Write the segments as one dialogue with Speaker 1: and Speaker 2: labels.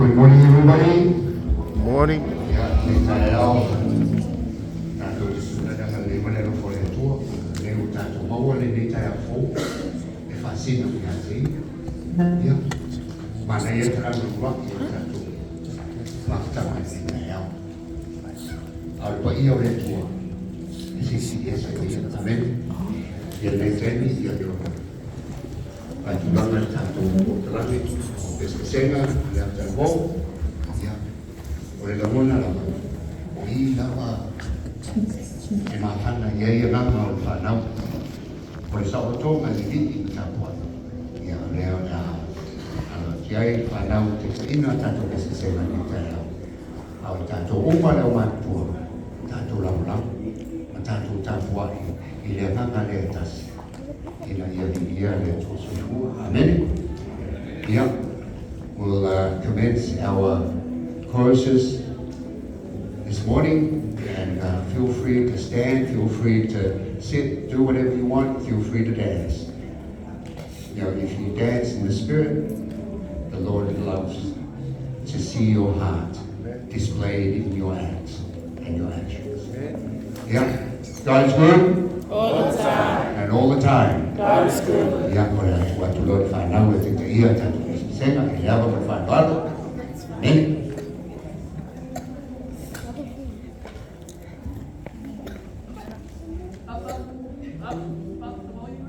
Speaker 1: Good morning, everybody.
Speaker 2: Morning.
Speaker 1: Ia, lenei taeao, tatou te tulaga lelei ma le alofa o le Atua. O lea ua tatou maua lenei taeao fou e faasina ia te Ia. Ia, manaia talavuluvulai o le tatou mafutaga i lenei taeao. A o le paia o le Atua, e silisili ese ia. Amene. Ia lenei taimi, ia faatulaga le tatou polokalame o pesepesega le aftalovou. Ia, o le lagona lava, o i lava e mafana i ai agaga o le fanau. O le saolotoga i le alii ma tapuai. Ia, o lea o le a alo atu ai le fanau e taitaiina tatou pesepesega i lenei taeao. A o tatou uma le aumatutua, tatou lagolago ma tatou tapuai i le agaga lea e tasi, ina ia viia le Atua soifua. Amene. Yeah, we'll commence our choruses this morning, and feel free to stand, feel free to sit, do whatever you want, feel free to dance. You know, if you dance in the Spirit, the Lord loves to see your heart displayed in your acts and your actions. Yeah, God is good
Speaker 3: All the time.
Speaker 1: and all the time.
Speaker 3: God is good.
Speaker 1: Ia, o le atu atu loa le fanau e taitaia tatou pesepesega, i le ava ma le faaaloalo. Amene.
Speaker 4: Up, up, up, up the volume.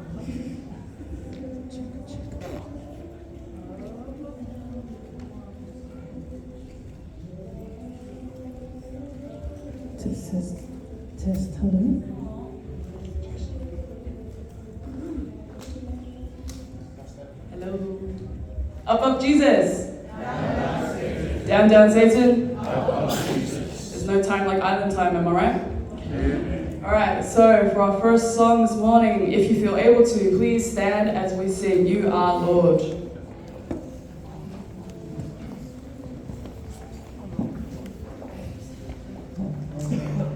Speaker 5: Test, test, test, hello.
Speaker 4: Hello. Up, up, Jesus. Down, down, Satan. There's no time like island time, am I right? All right, so for our first song this morning, if you feel able to, please stand as we sing You Are Lord.
Speaker 1: Amen.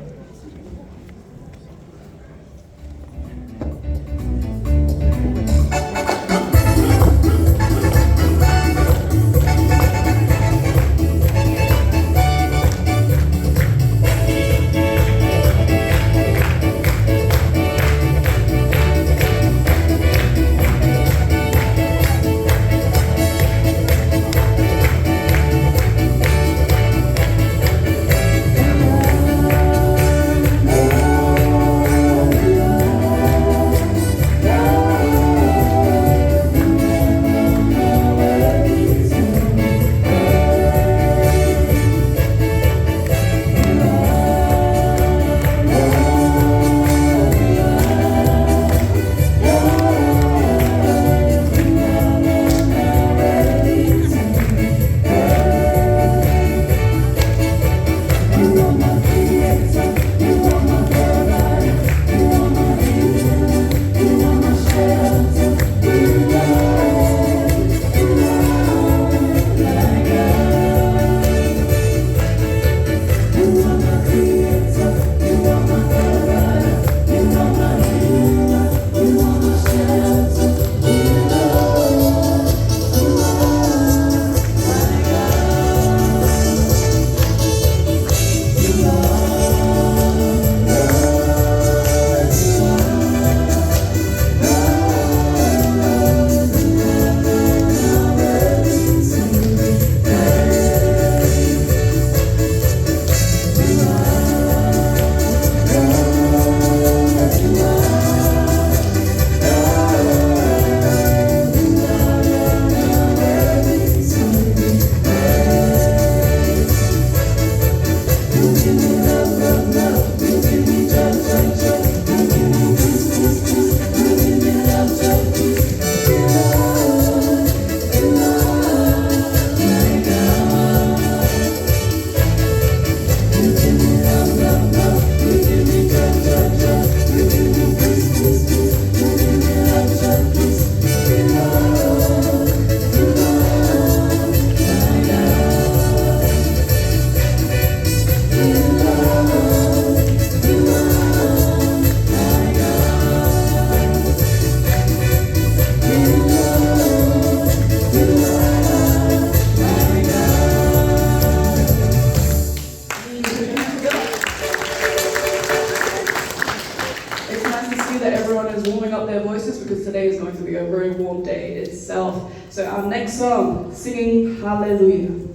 Speaker 4: everyone is warming up their voices because today is going to be a very warm day itself. So our next song, singing Hallelujah.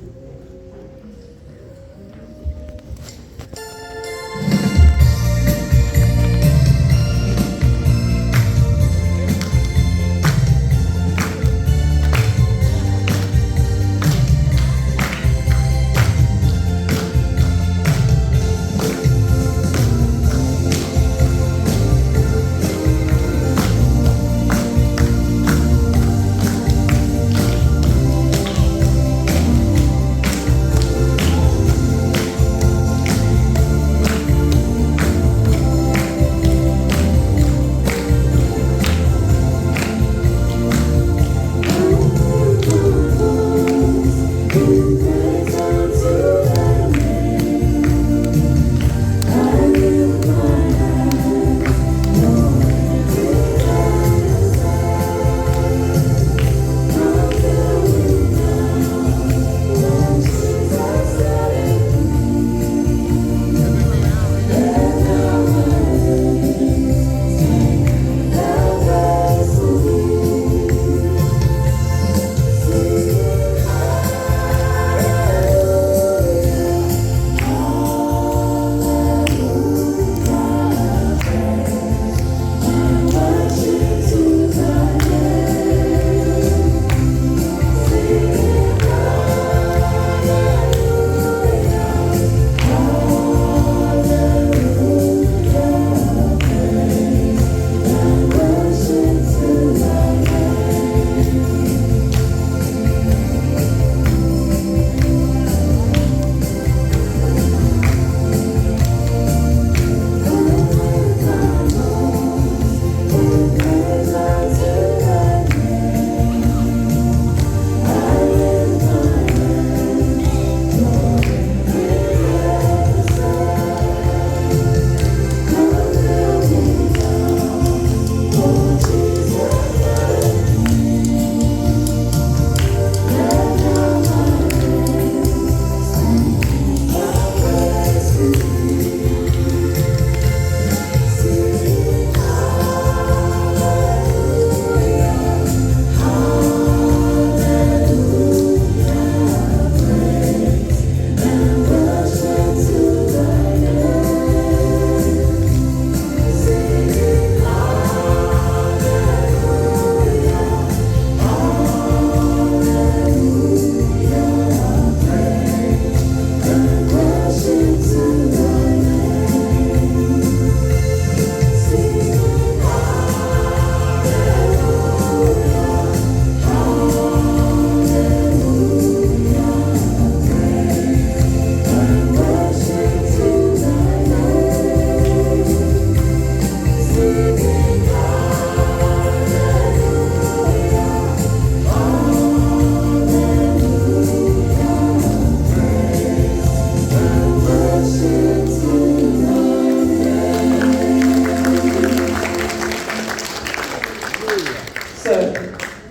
Speaker 4: So,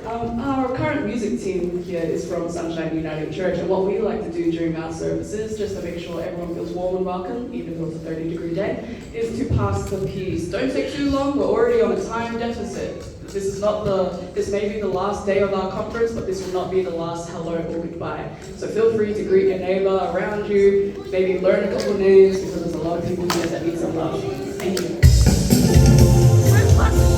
Speaker 4: our current music team here is from Sunshine Uniting Church, and what we like to do during our services, just to make sure everyone feels warm and welcome, even though it's a 30-degree day, is to pass the peace. Don't take too long, we're already on a time deficit. This is not the, this may be the last day of our conference, but this will not be the last hello or goodbye. So feel free to greet your neighbor around you, maybe learn a couple names, because there's a lot of people here that need some love. Thank you.
Speaker 3: Thank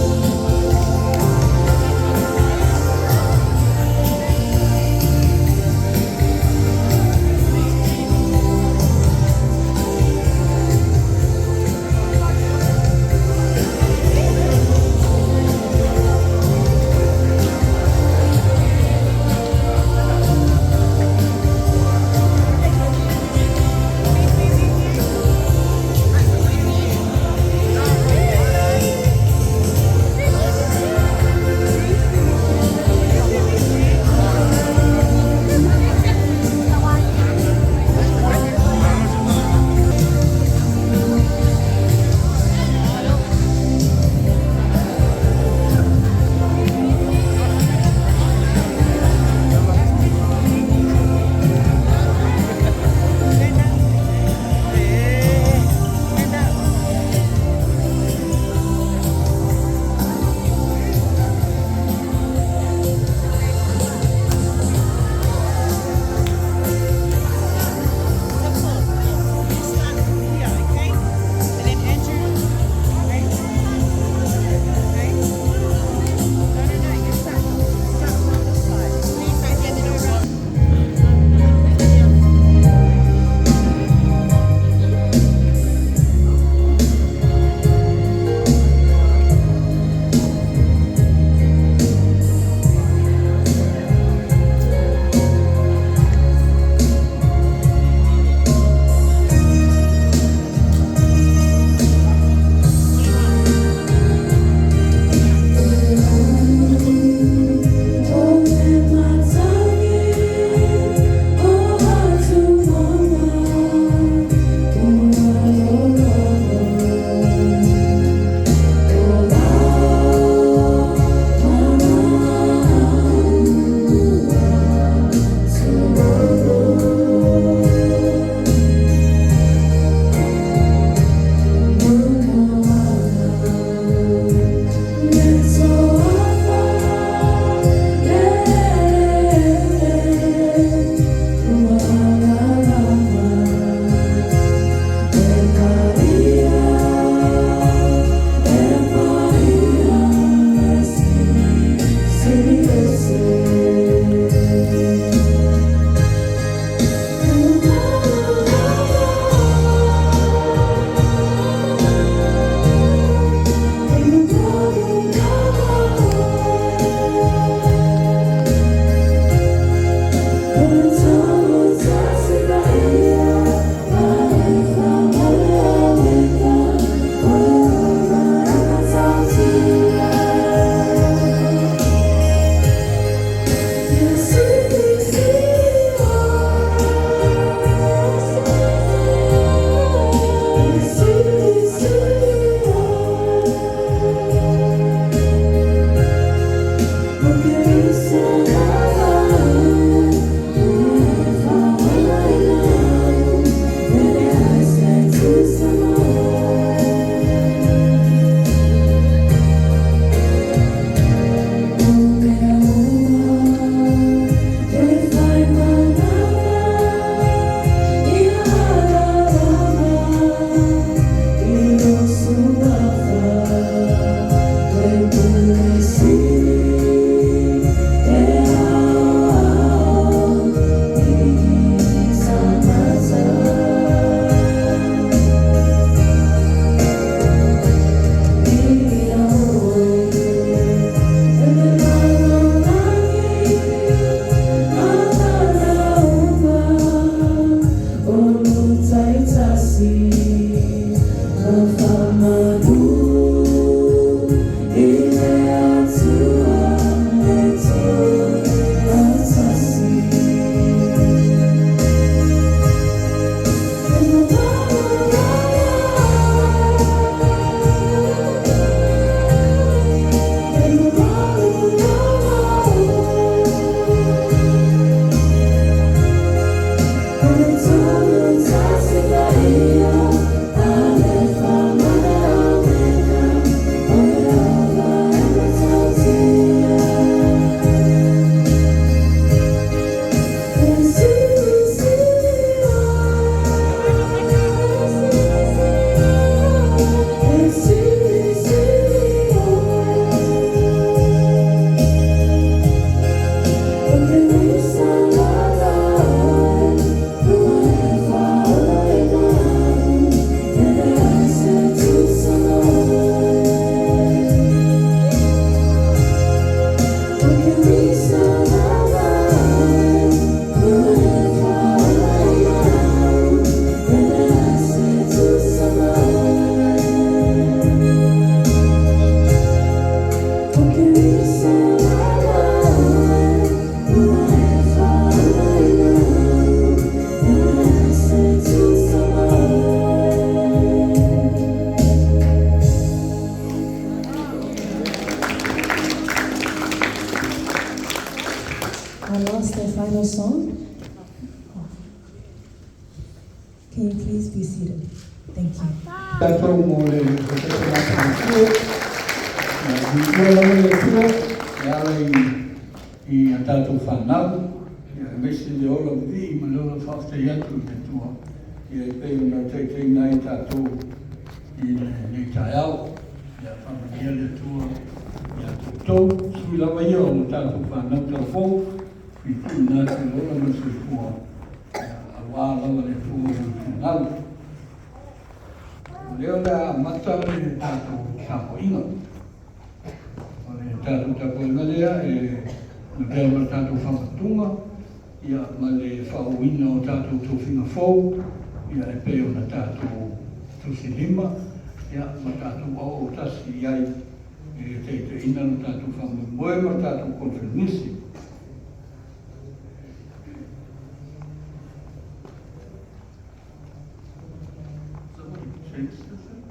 Speaker 5: Our last and final song. Can you please be seated? Thank you.
Speaker 1: Tatou mo le matua, viia lava le Atua e ala i a tatou fanau, ia aemaise le ola vivii ma le ola faafetai atu i le Atua, ia e pei ona taitaiina ai tatou i lenei taeao. Ia faamanuia le Atua ia te outou, sui lava ia o tatou fanau talavou, i tuuina atu le ola ma le soifua, ia auā lava le Atua i lona finagalo. O lea o le a amata le tatou tapuaiga. O le tatou tapuaiga lea e lavea ma le tatou faamatuga, ia ma le faaauauina o tatou tofiga fou, ia e pei ona tatou tusilima, ia ma tatou auautasi i ai e taitaiina le tatou faamoemoe ma le tatou koneferenisi. Somebody change this thing?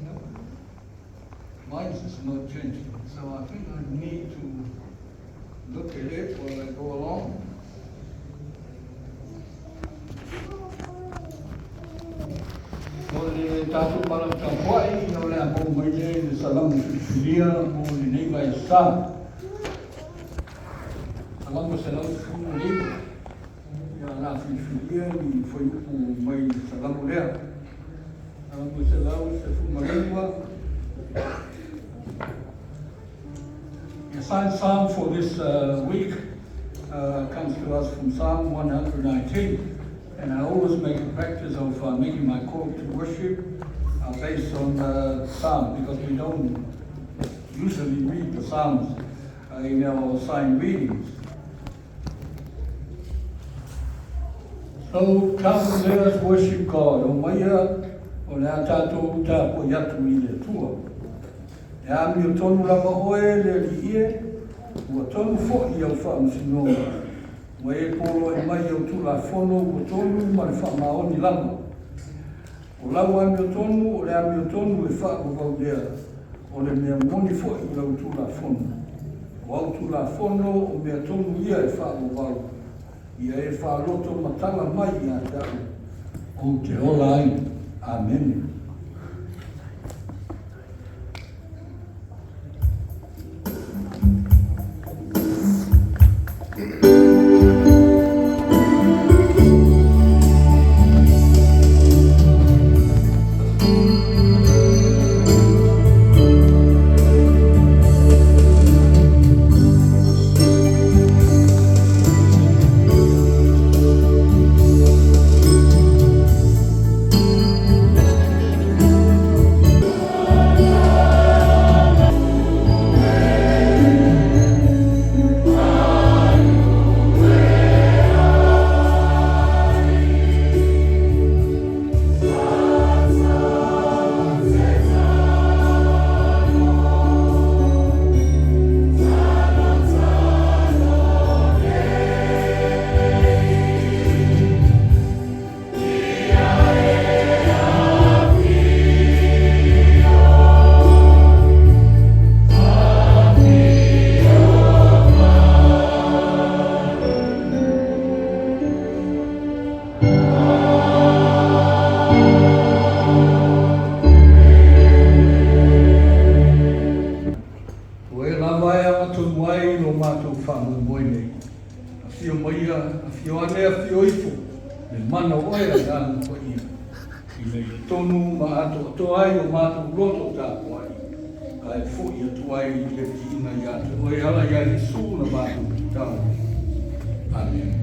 Speaker 1: No. Mine's is not changing, so I think I need to look at it while I go along. O le tatou pala tapuai, o le a maua mai lea i le Salamo filifilia mo lenei vaiaso. Salamo 119. Ia o le a filifilia ni fuaiupu mai le Salamo lea. Salamo 119. The assigned psalm for this week comes to us from Psalm 119. And I always make a practice of making my call to worship based on Psalm, because we don't usually read the Psalms in our assigned readings. So come, let us worship God. O maia o le a tatou tapuai atu i le Atua. E amiotonu lava oe le Alii e, ua tonu foi au faamasinoga. Ua e poloai mai au tulafono ua tonu ma le faamaoni lava. O lau amiotonu o le amiotonu e faavavau lea, o le mea moni foi i lau tulafono. O au tulafono o mea tonu ia e faavavau, ia e faaloto matala mai ia te au, ou te ola ai. Amene. O e lava e agatonu ai lo matou faamoemoe nei. Afio maia, afio ane, afio ifo, le mana o oe Agaga Paia, ina ia tonu ma atoatoa ai o matou loto tapuai, ae foi atu ai i le viiga ia te oe e ala ia Iesu na matou tatalo. Amene.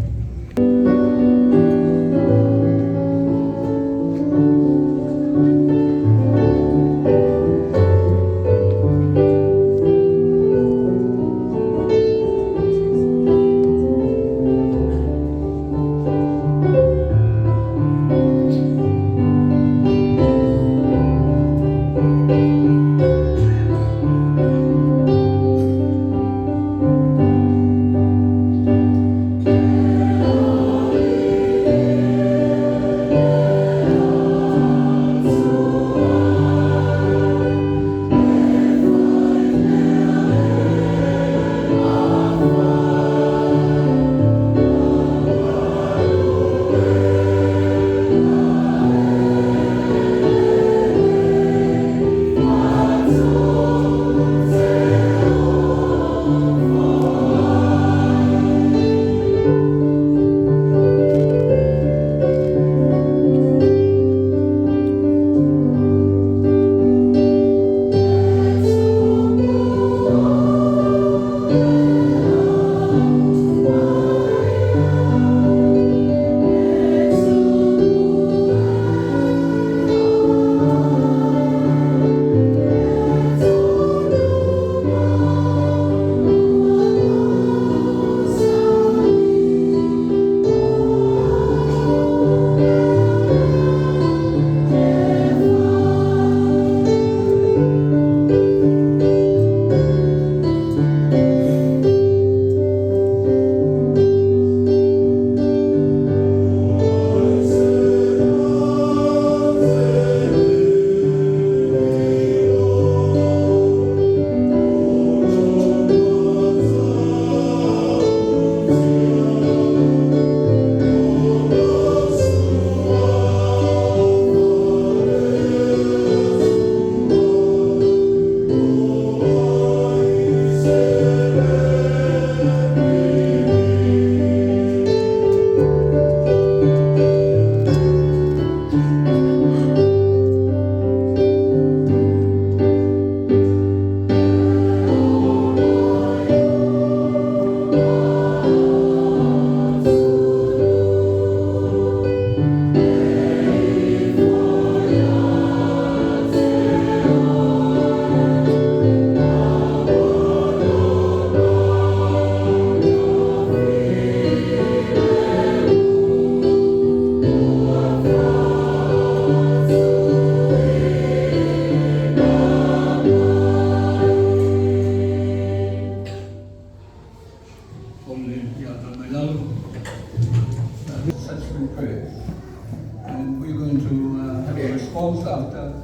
Speaker 2: response after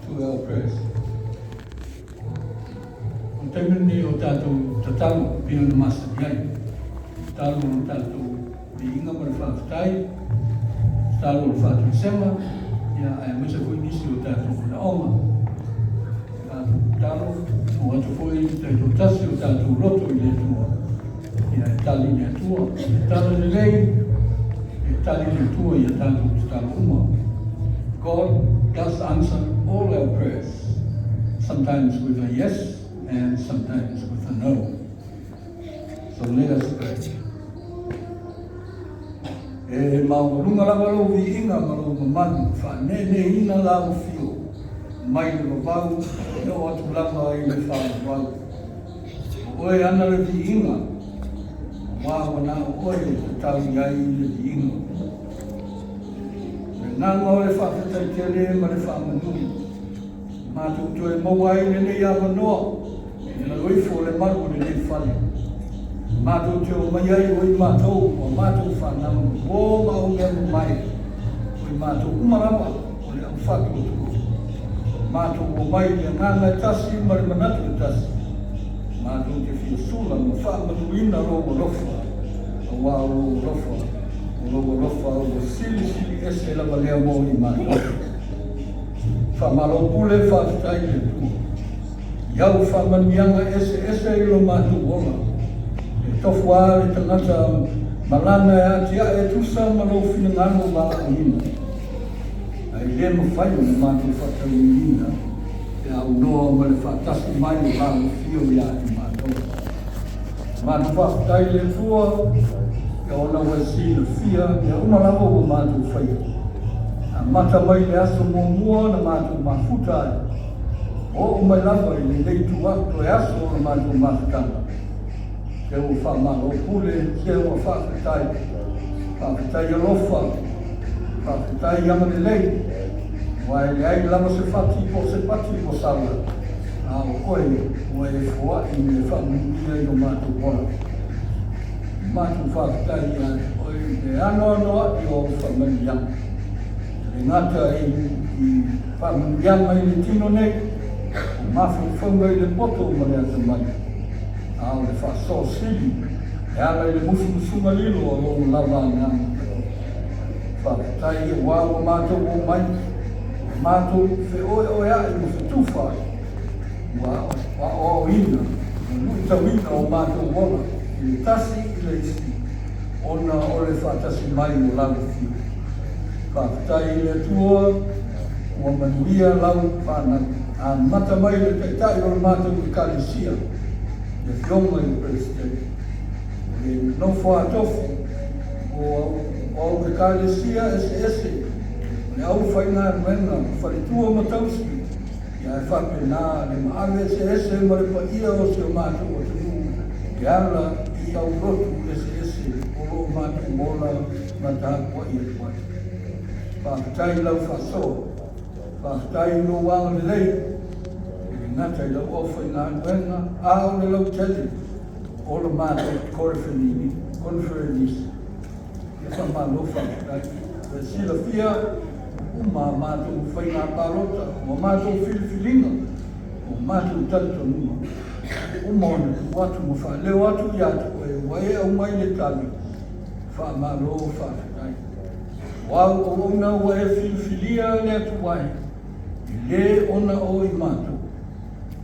Speaker 2: to our prayers. O le taimi lenei o tatou tatalo pei ona masani ai. Tatalo o le tatou viiga ma le faafetai, tatalo o le faatoesega, ia aemaise foi nisi o tatou manaoga. Tatou tatalo, tuu atu foi le taitoatasi o tatou loto i le Atua, ia e tali le Atua. E tala lelei, e tali le Atua i a tatou tatalo uma. God does answer all our prayers, sometimes with a yes and sometimes with a no. So let us pray. E maualuga lava lou viiga ma lou mamalu, faaneeneeina lau afio mai le vavau e oo atu lava i le faavavau. O oe e ana le viiga, aua ua na o oe e tatau i ai le viiga. O le agaga o le faafetai tele ma le faamanu, matou toe maua ai lenei avanoa i lalo ifo o le malu o lenei fale. Matou te omai ai o i matou ma matou fanau, uō ma au mea mamae, o i matou uma lava o le aufatuatua. Matou omai i le agaga e tasi ma le manatu e tasi, matou te fia sula ma faamanuina lou alofa, aua o lou alofa, o lou alofa ua silisili ese lava lea mo i matou. Faamalo pule, faafetai i le Atua i au faamanuiaga eseese i lo matou ola. E tofu lava le tagata ma lana e atiae e tusa ma lou finagalo valaauina, ae le mafai ona matou faataunuuina le aunoa ma le faatasi mai o lau afio ia i matou. Matou faafetai i le Atua ona ua e silafia mea uma lava ua matou faia, amata mai le aso muamua na matou mafuta ai, oo mai lava i lenei toe aso o le matou mafutaga. Se ua faamalo pule, se ua faafetai, faafetai alofa, faafetai agalelei, aua e leai lava se fati po o se pati ua sala, a o oe ua e foai i le faamanuia i lo matou ola. Matou faafetai ia te oe i le anoanoai o au faamanuiaga, e le gata i faamanuiaga i le tino nei, o mafaufauga i le poto ma le atamai, a o le faasoa sili e ala i le musumusuga lilo a lou lava Agaga Paia. Faafetai aua ua matou omai, ua matou feoeoeai ma fetufaai, ua aoaoina ma luitauina o matou ola i le tasi i le isi ona o le faatasi mai o lau afio. Faafetai i le Atua ua manuia lau fanau. Amata mai le Taitai o le matou Ekalesia, le Afioga i le Peresetene, o le nofo a tofi o au Ekalesia eseese, o le aufaigaluega, faletua ma tausi, ia e faapena le maave eseese ma le paia o si o matou atunuu e ala i aulotu eseese o lo o matou ola ma tapuai atu ai. Faafetai i lau faasoa, faafetai i lou agalelei, e le gata i lau aufaigaluega, a o le lautele o le matou conference. Ia faamalo faafetai. Ua silafia uma a matou faiga palota, o matou filifiliga, o matou talitonuga, uma ona tuu atu ma faaleo atu ia te oe, ua e aumai le tali, faamalo faafetai. O au auauna ua e filifilia le atu ai, e le ona o i matou,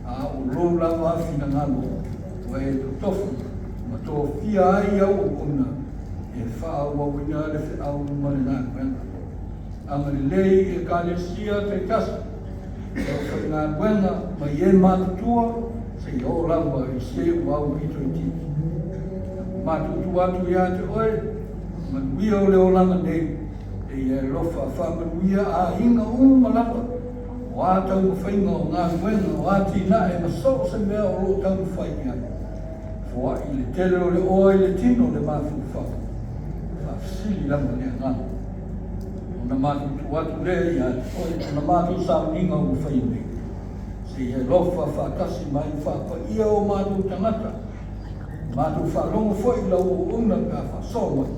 Speaker 2: a o lou lava finagalo ua e totofi ma tofia ai au auauna e faaauauina le feau ma le galuega. Agalelei i Ekalesia taitasi, le aufaigaluega mai e matutua seia oo lava i se ua aupito itiiti. Ua matou tuu atu ia te oe, manuia o le olaga nei, e ia e alofa faamanuia aiga uma lava, o a taumafaiga o galuega, o atinae ma so o se mea o lo o taumafai i ai. Foai le tele o le oa i le tino le mafaufau, faafesili lava le agaga. Ona matou tuu atu lea ia te oe, ona matou sauniga ua faia nei, seia alofa faatasi mai faapaia o matou tagata, matou faalogo foi i lau auauna pe a faasoa mai,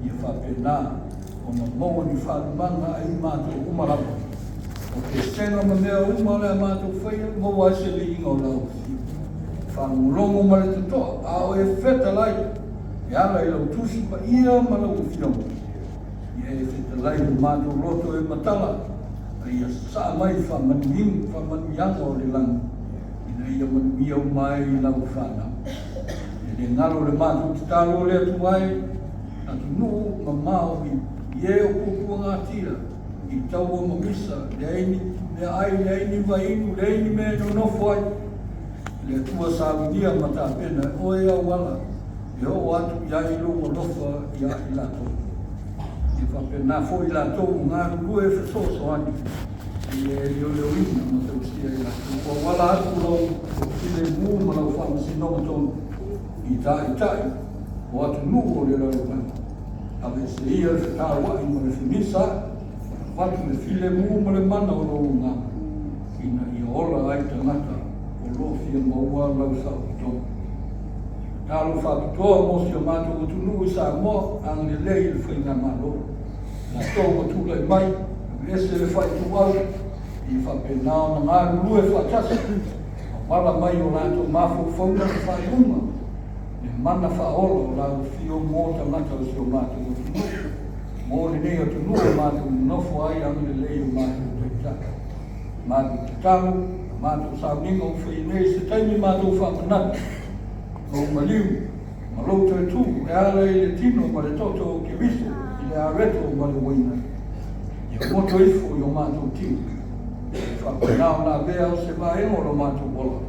Speaker 2: ia faapena ona maua ni faalumaga ai matou uma lava. O pesega ma mea uma o le a matou faia, maua ai se viiga o lau Afio. Faalogologo ma le totoa, a o e fetalai e ala i lau Tusi Paia ma lau Afioga. Ia e fetalai i lo matou loto e matala, a ia sasaa mai faamanuiaga o le lagi, ina ia manuia uma ai lau fanau. E le galo le matou tatalo o le Atua e, atunuu mamao i e o puapuagatia, i taua ma misa, leai ni meaai, leai ni vaiinu, leai ni mea e nonofo ai. Le Atua saunia ma tapena e oe auala e oo atu i ai lou alofa iā i latou. Ia faapena foi i latou o galulue fesoasoani i e leoleoina ma tausia i latou. Ua auala atu lau filemu ma lau faamasinoga tonu i taitai o atunuu o le lalolagi. Aveese ia le fetauai ma le femisa, avatu le filemu ma le mana o lou agaga, ina ia ola ai tagata o lo o fia maua lau saolotoga. Tatalo faapitoa mo si o matou atunuu i Samoa, agalelei i le faigamalo. Latou ua tulai mai, aveese le faituau, ia faapena ona galulue faatasi, auala mai o latou mafaufauga ma faaiuga, le mana faaola o lau afio mo tagata o si o matou atunuu, mo lenei atunuu o matou nonofo ai, agalelei o matou taitai. Matou tatalo, matou sauniga ua faia nei se taimi matou faamanatu, lou maliu ma lou toe tu e ala i le tino ma le toto o Keriso i le areto ma le uaina. Ia moto ifo i o matou tino. E faapena ona avea o se vaega o lo matou ola,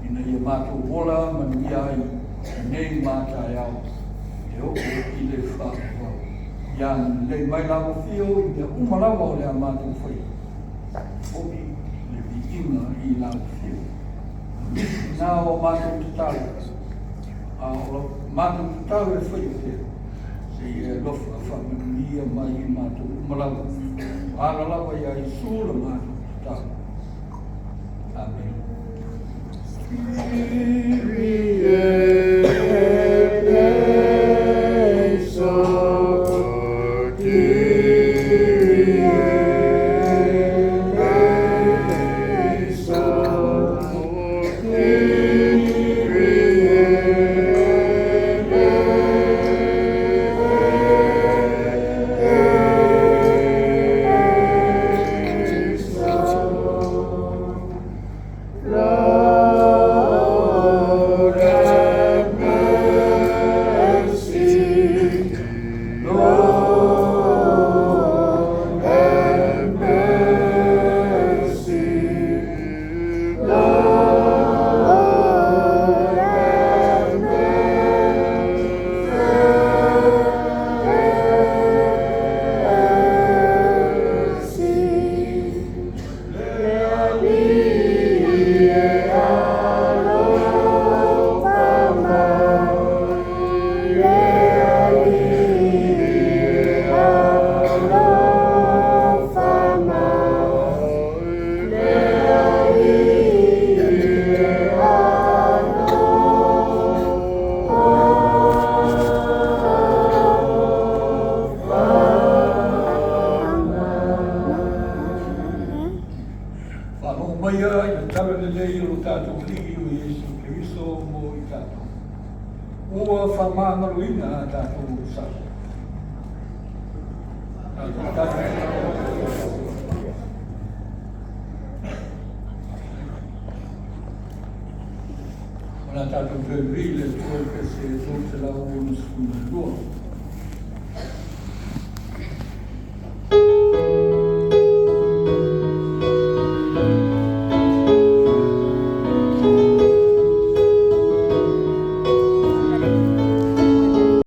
Speaker 2: ina ia matou ola manuia ai nei ma taeao e oo i le faavavau. Ia agalelei mai lau afio i mea uma lava o le a matou faia. Foi le viiga i lau afio. Misi nā o matou tatalo, a o lau matou tatalo e faia pea, seia e alofa faamanuia mai i matou uma lava. O ala lava iā Iesu la matou tatalo. Amene.
Speaker 3: Kyrie eleison, Kyrie eleison, Kyrie eleison. Lord have mercy. Lord have mercy. Lord have mercy. Le Alii e alofa mai, le Alii e alofa mai, le Alii e alofa mai.
Speaker 2: Faalogo maia i le talalelei o lo tatou Alii o Iesu Keriso mo i tatou. Ua faamagaloina a tatou sao. Tatou O le a tatou toe vili le Atua i le pese 362.